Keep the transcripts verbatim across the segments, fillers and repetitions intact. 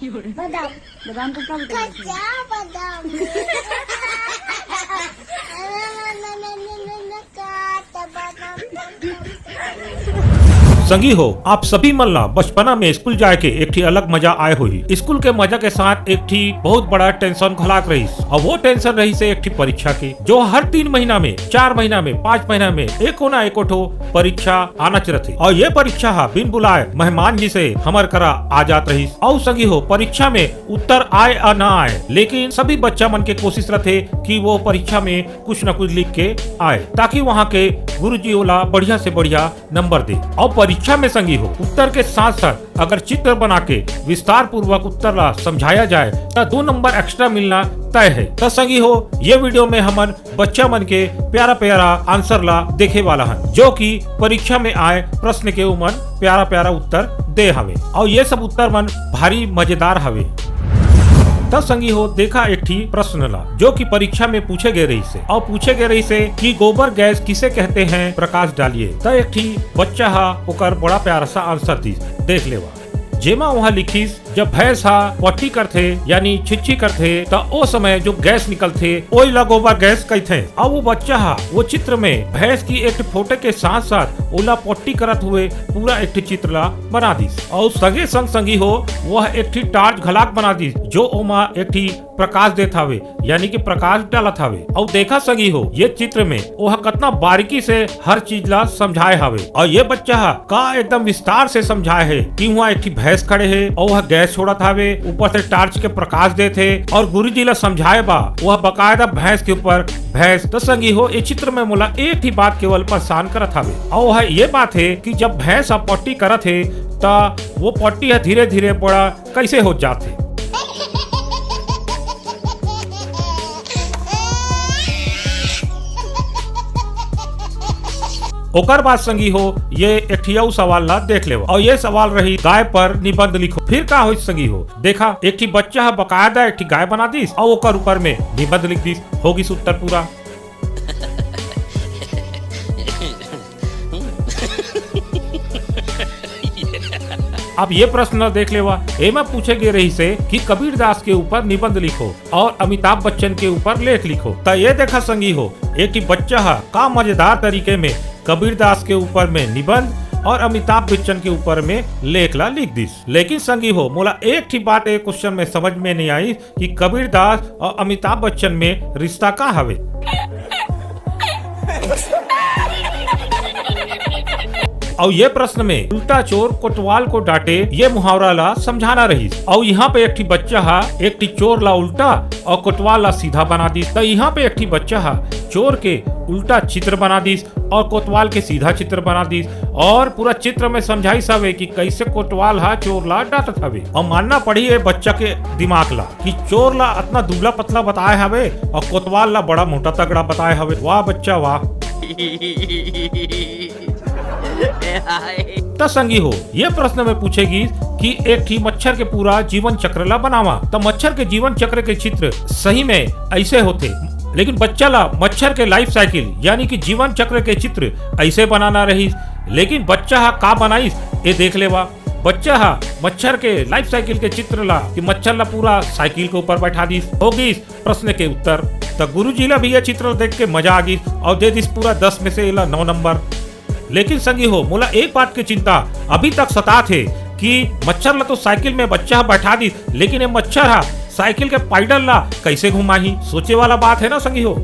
बादाम। बादाम को क्या बोलते हैं? कच्चा बादाम। काचा बादाम। संगी हो, आप सभी मन ला बचपना में स्कूल जाए के एक ठी अलग मजा आए होही। स्कूल के मजा के साथ एक ठी बहुत बड़ा टेंशन घलाक रहिस, और वो टेंशन रहिस हे एक ठी परीक्षा के, जो हर तीन महीना में, चार महीना में, पाँच महीना में एको ना एको ठो परीक्षा आनाच रथे। और ये परीक्षा हा बिन बुलाए मेहमान जैसे हमर करा आ जात रहिस। और संगी हो, परीक्षा में उत्तर आए या ना आए, लेकिन सभी बच्चा मन के कोशिश रथे कि वो परीक्षा में कुछ न कुछ लिख के आए, ताकि वहाँ के गुरुजी ओला बढ़िया से बढ़िया नंबर दे। और परीक्षा में संगी हो, उत्तर के साथ साथ अगर चित्र बना के विस्तार पूर्वक उत्तर ला समझाया जाए, त दो नंबर एक्स्ट्रा मिलना तय है। त संगी हो, ये वीडियो में हमन बच्चा मन के प्यारा प्यारा आंसर ला देखे वाला हन, जो कि परीक्षा में आए प्रश्न के उमन प्यारा प्यारा उत्तर दे हवे। और ये सब उत्तर मन भारी मजेदार हवे। त संगी हो, देखा एक ठी प्रश्न ला, जो कि परीक्षा में पूछे गए रहिस हे, और पूछे गए रहिस हे कि गोबर गैस किसे कहते हैं, प्रकाश डालिए। त एक ठी बच्चा हा ओकर बड़ा प्यारा सा आंसर दिस, देख लेवा। जेमा वहाँ लिखिस, जब भैंस हा पट्टी करथे, यानी छिच्छी करथे, त ओ समय जो गैस निकलथे, ओई ला गोबर गैस कहिथे। अब वो बच्चा हा वो चित्र में भैंस की एक ठो फोटो के साथ साथ ओला पट्टी करत हुए पूरा एक ठो चित्र ला बना दिस। और संगे संग संगी हो, वह एक ठी टार्च घलाक बना दिस, जो ओमा एक ठी प्रकाश देत हावे, यानी कि प्रकाश डालत हावे। और देखा संगी हो, ये चित्र में ओह कतना बारीकी से हर चीज ला समझाए हावे। और ये बच्चा हा का एकदम विस्तार से समझाए हे कि वहाँ एक ठी भैंस खड़े हे और वह गैस छोड़त हावे, ऊपर से टार्च के प्रकाश देत हे और गुरुजी ला समझाए बा वह बकायदा भैंस के ऊपर भैंस। त संगी हो, ये चित्र में मोला एक ही बात केवल परेशान करत हावे, और वह ये बात हे कि जब भैंस ह पट्टी करत हे, त वो पट्टी ह धीरे धीरे बड़ा कैसे हो जात हे। ओकर बाद संगी हो, ये एक ठी अउ सवाल ला देख लेवा, और ये सवाल रही, गाय पर निबंध लिखो। फिर का होइस संगी हो, देखा, एक ठी बच्चा ह बकायदा एक ठी गाय बना दिस और ओकर ऊपर में निबंध लिख दिस। हो गिस उत्तर पूरा। अब ये प्रश्न ला देख लेवा, एमा पूछे गे रहिस हे कि कबीर दास के ऊपर निबंध लिखो और अमिताभ बच्चन के ऊपर लेख लिखो। त ये देखा संगी हो, एक ठी बच्चा ह का मजेदार तरीके में कबीर दास के ऊपर में निबंध और अमिताभ बच्चन के ऊपर में लेख ला लिख दिस। लेकिन संगी हो, मोला एक ठी बात ए क्वेश्चन में समझ में नहीं आई कि कबीर दास और अमिताभ बच्चन में रिश्ता का हवे? और ये प्रश्न में उल्टा चोर कोतवाल को डांटे, ये मुहावरा ला समझाना रहिस। और यहाँ पे एक ठी बच्चा हा एक ठी चोर ला उल्टा और कोतवाल ला सीधा बना दिस। तो यहाँ पे एक ठी बच्चा हा चोर के उल्टा चित्र बना दिस और कोतवाल के सीधा चित्र बना दिस। और पूरा चित्र में समझाइस हवे कि कैसे कोतवाल हा चोर ला डांटत हवे। और मानना पड़ी ये बच्चा के दिमाग ला कि चोर ला अतना दुबला पतला बताए हवे और कोतवाल ला बड़ा मोटा तगड़ा बताए हवे। वाह बच्चा वाह। त संगी हो, ये प्रश्न में पूछे गिस कि एक ठी मच्छर के पूरा जीवन चक्र ला बनावा। त मच्छर के जीवन चक्र के चित्र सही में ऐसे होथे, लेकिन बच्चा ला मच्छर के लाइफ साइकिल यानी कि जीवन चक्र के चित्र ऐसे बनाना रहिस। लेकिन बच्चा हा का बनाइस, ये देख लेवा। बच्चा हा मच्छर के लाइफ साइकिल के चित्र ला कि मच्छर ला पूरा साइकिल के ऊपर बैठा दिस। हो गिस प्रश्न के उत्तर। त गुरुजी ला भी ये चित्र देख के मजा आ गिस और दे दिस पूरा दस में से एला नौ नंबर। लेकिन संगी हो, मोला एक बात के चिंता अभी तक सतात हे कि मच्छर ला तो साइकिल में बच्चा हा बैठा दिस, लेकिन ये मच्छर हा साइकिल के पाइडल ला कैसे घुमाही? सोचे वाला बात है ना संगी हो।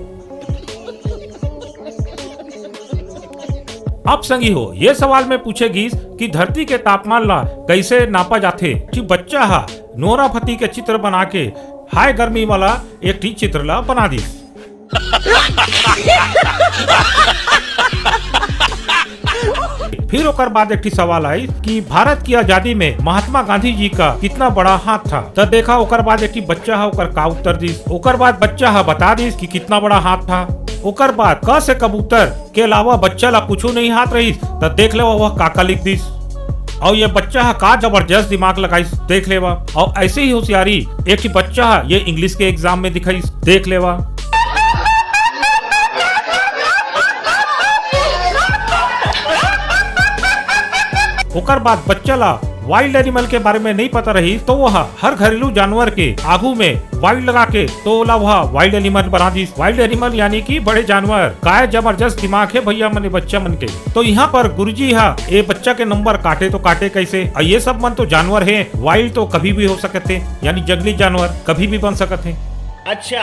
अब संगी हो, ये सवाल में पूछे गिस कि धरती के तापमान ला कैसे नापा जाथे। कि बच्चा हा नोरा फतेही के चित्र बना के हाय गर्मी वाला एक ठी चित्र ला बना दिस। फिर ओकर बाद एक ठी सवाल आई कि भारत की आजादी में महात्मा गांधी जी का कितना बड़ा हाथ था। त देखा, ओकर बाद एक ठी बच्चा हा ओकर का उत्तर दिस। ओकर बाद बच्चा हा बता दिस कि कितना बड़ा हाथ था। ओकर बाद क से कबूतर के अलावा बच्चा ला कुछू नहीं हाथ रहिस, त देख लेवा वह का का लिख दिस। और ये बच्चा हा का जबरदस्त दिमाग लगाइस, देख लेवा। और ऐसे ही होशियारी एक ठी बच्चा हा ये इंग्लिश के एग्जाम में दिखाइस, देख लेवा। ओकर बाद बच्चा ला वाइल्ड एनिमल के बारे में नहीं पता रही, तो वह हर घरेलू जानवर के आगू में वाइल्ड लगा के, तो ओला वह वाइल्ड एनिमल बना दिस। वाइल्ड एनिमल यानी कि बड़े जानवर। काय जबरदस्त दिमाग हे भैया मन, बच्चा मन के। तो यहाँ पर गुरुजी हा ए बच्चा के नंबर काटे तो काटे कैसे? अउ ये सब मन तो जानवर हे, वाइल्ड तो कभी भी हो सकत हे, यानी जंगली जानवर कभी भी बन सकत हे। अच्छा।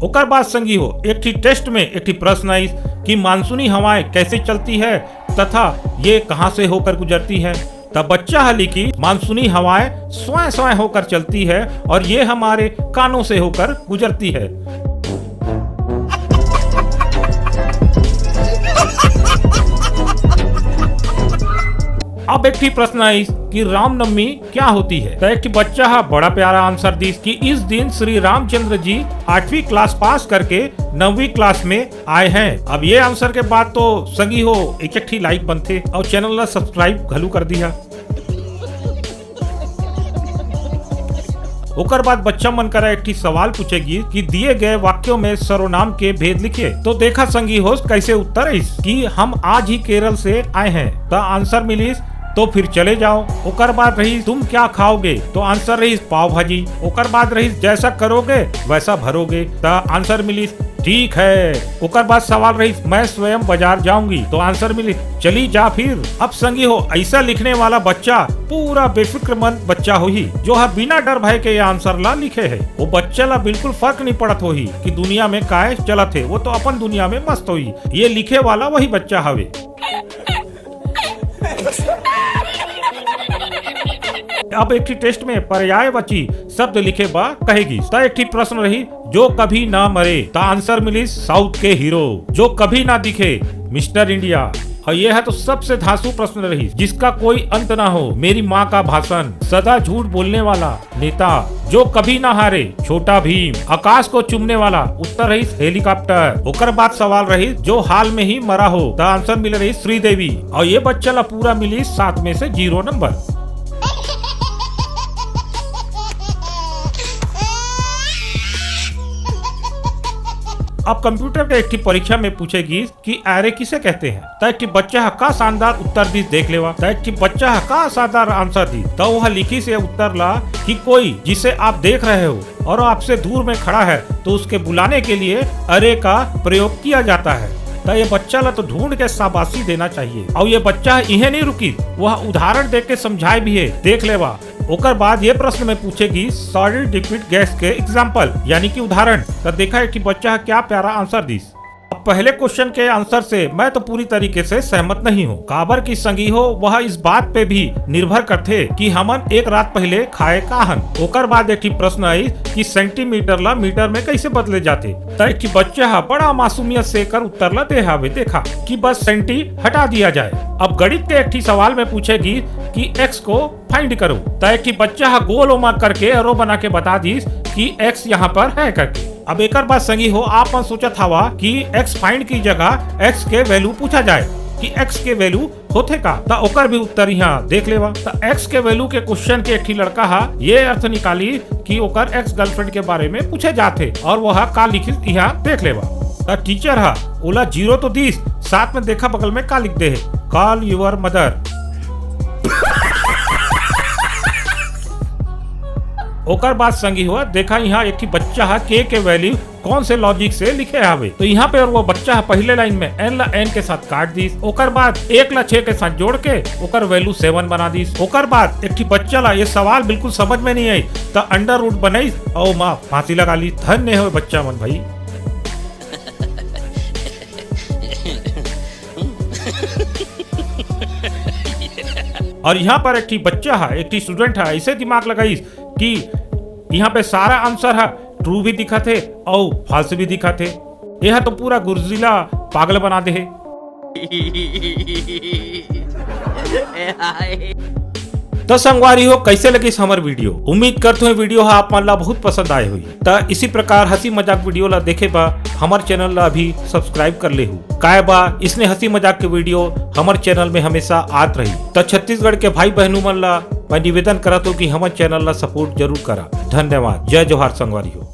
ओकर बाद संगी हो, एक ठी टेस्ट में एक ठी प्रश्न आइस कि मानसूनी हवाएं कैसे चलती है तथा ये कहां से होकर गुजरती है। तब बच्चा ह लिखिस, मानसूनी हवाएं स्वयं स्वयं होकर चलती है और ये हमारे कानों से होकर गुजरती है। अब एक ठी प्रश्न आइस कि रामनवमी क्या होती है? त एक ठी बच्चा ह बड़ा प्यारा आंसर दिस कि इस दिन श्री रामचंद्र जी आठवीं क्लास पास करके नवीं क्लास में आए हैं। अब ये आंसर के बाद तो संगी हो एक एक ठी लाइक बनथे अउ चैनल ला सब्सक्राइब घलू कर दिहा। ओकर बाद बच्चा मन करा एक ठी सवाल पूछे गिस कि दिए गए वाक्यों में सर्वनाम के भेद लिखिए। तो देखा संगी हो कैसे उत्तर आइस कि हम आज ही केरल से आए हैं। त आंसर मिलिस तो फिर चले जाओ। ओकर बाद रही तुम क्या खाओगे, तो आंसर रही पाव भाजी। ओकर बाद रही जैसा करोगे वैसा भरोगे, त आंसर मिलिस ठीक है। ओकर बाद सवाल रही मैं स्वयं बाजार जाऊंगी, तो आंसर मिलिस चली जा फिर। अब संगी हो ऐसा लिखने वाला बच्चा पूरा बेफिक्रमंद बच्चा होही, जो ह बिना डर भय के ये आंसर ला लिखे है। वो बच्चा ला बिल्कुल फर्क नहीं पड़त होही कि दुनिया में काय चलत हे, वो तो अपन दुनिया में मस्त होही। ये लिखे वाला वही बच्चा हवे। अब एक ठी टेस्ट में पर्यायवाची शब्द लिखे बा कहे गिस। त एक ठी प्रश्न रही, जो कभी ना मरे, त आंसर मिलिस साउथ के हीरो। जो कभी ना दिखे, मिस्टर इंडिया। और ये है तो सबसे धांसू प्रश्न रही, जिसका कोई अंत ना हो, मेरी माँ का भाषण। सदा झूठ बोलने वाला नेता, जो कभी ना हारे, छोटा भीम। आकाश को चूमने वाला, उत्तर रही हेलीकॉप्टर। ओकर बाद सवाल रही जो हाल में ही मरा हो, त आंसर मिले रही श्रीदेवी। और ये बच्चा ला पूरा मिली सात में से जीरो नंबर। अब कंप्यूटर के एक ठी परीक्षा में पूछे गिस कि ऐरे किसे कहते हैं, त एक ठी बच्चा ह का शानदार उत्तर दिस देख लेवा। त एक ठी बच्चा ह का शानदार आंसर दिस, त वह लिखिस ये उत्तर ला कि कोई जिसे आप देख रहे हो और आपसे दूर में खड़ा है, तो उसके बुलाने के लिए अरे का प्रयोग किया जाता है। त ये बच्चा ला तो ढूंढ के शाबाशी देना चाहिए। और ये बच्चा इहे नहीं रुकी, वह उदाहरण दे के समझाए भी है, देख लेवा। ओकर बाद ये प्रश्न में पूछे गिस solid liquid gas के एग्जाम्पल यानी कि उदाहरण। त देखा एक ठी बच्चा ह क्या प्यारा आंसर दिस। अब पहले क्वेश्चन के आंसर से मैं तो पूरी तरीके से सहमत नहीं हूँ। काबर की संगी हो, वह इस बात पे भी निर्भर करथे कि हमन एक रात पहले खाए का हन। ओकर बाद एक ठी प्रश्न आइस कि सेंटीमीटर ला मीटर में कैसे बदले जाथे। त एक ठी बच्चा ह बड़ा मासूमियत से एकर उत्तर ला दे हावे, देखा कि बस सेंटी हटा दिया जाए। अब गणित के एक ठी सवाल में पूछे गिस कि एक्स को फाइंड करो। त एक ठी बच्चा ह गोल ओमा करके एरो बना के बता दिस कि एक्स यहाँ पर है करके। अब एकर बाद संगी हो, आप मन सोचत हवा कि एक्स फाइंड की जगह एक्स के वैल्यू पूछा जाए कि एक्स के वैल्यू होथे का, त ओकर भी उत्तर यहाँ देख लेवा। त एक्स के वैल्यू के क्वेश्चन के एक ठी लड़का ह ये अर्थ निकाली कि ओकर एक्स गर्लफ्रेंड के बारे में पूछे जाथे और वह का लिखिस यहाँ देख लेवा। त टीचर ह ओला जीरो तो दिस, साथ में देखा बगल में का लिख दे हे, call your mother। ओकर बाद संगी हो, देखा यहाँ एक ठी बच्चा ह के के वैल्यू कौन से लॉजिक से लिखे हावे। तो यहाँ पे और वो बच्चा ह पहले लाइन में एन ला एन के साथ काट दिस, ओकर बाद एक ला छह के साथ जोड़ के ओकर वैल्यू सेवन बना दिस। ओकर बाद एक ठी बच्चा ला ये सवाल बिल्कुल समझ में नहीं आई, त अंडर रूट बनाइस और माँ फांसी लगा ली। धन्य हो बच्चा मन भाई। और यहाँ पर एक ठी बच्चा ह, एक ठी स्टूडेंट ह, ऐसे दिमाग लगाइस कि यहाँ पे सारा आंसर ह ट्रू भी दिखत हे अउ फॉल्स भी दिखत हे। यह तो पूरा गुरुजी ला पागल बना दे हे। त संगवारी हो, कैसे लगिस हमर वीडियो? उम्मीद करथों ये वीडियो ह आप मन ला बहुत पसंद आए होही। त इसी प्रकार हंसी मजाक वीडियो ला देखे बर हमर चैनल ला अभी सब्सक्राइब कर लेहू। काय बा इसने हंसी मजाक के वीडियो हमर चैनल में हमेशा आत रही। त छत्तीसगढ़ के भाई बहनू मन ला मैं निवेदन करत हूँ कि हमर चैनल ला सपोर्ट जरूर करा। धन्यवाद। जय जोहार संगवारी हो।